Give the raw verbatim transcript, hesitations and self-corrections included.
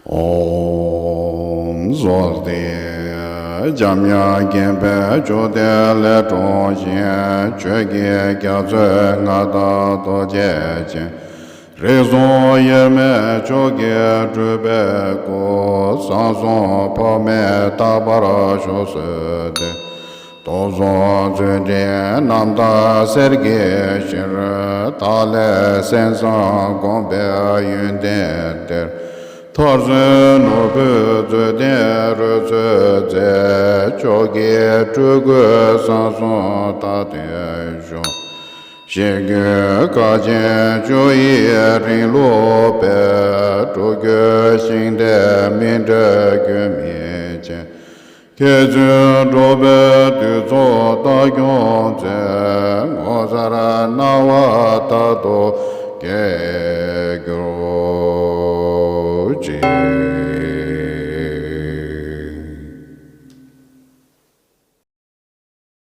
ཨོཾ་བཟོ་སྟེ། འཇམ་དབྱངས་མཁྱེན་པས་ཆོས་ཐོས་ལས་འཁྲུངས་ཤིང་། ཆོས་ཀྱི་རྒྱ་མཚོའི་མངའ་བདག་རྡོ་རྗེ་འཆང་། རིགས་གསུམ་དབྱེར་མེད་མཆོག་གི་སྤྲུལ་པའི་སྐུ། བསང་གསུམ་འཕགས་མས་དག་པར་བཞུགས་གསོལ་ཏེ། སྟོང་གསུམ་མཛོད་འགྲེལ་རྣམ་དག་གསེར་གྱི་ཞལ། དག་ལས་གསན་བསམ་དགོངས་པའི་ཡོན་ཏན་གཏེར། མཐར་སོན་ནོར་བུའི་མཛོད་རྟེན་རོལ་མཚོའི་རྩེ། མཆོག་གི་སྤྲུལ་སྐུའི་བསང་གསུམ་དག་ལྟའི་གཞུང་། ཞིང་ཀུན་དཀའ་ཆེན་སྤྱོད་ཡུལ་རིང་ལུགས་པའི། སྤྲུལ་སྐུའི་ཤིང་རྟས་སྨིན་གྲོལ་རྒྱུན་མི་ཆད། མཁས་བཙུན་འགྲོ་བའི་དུས་ཚོད་ལྟ་སྐྱོང་མཛད། ངོ་མཚར་སྣང་བ་དག་ཏུ་སྐྱེ་གྱུར་ཅིག།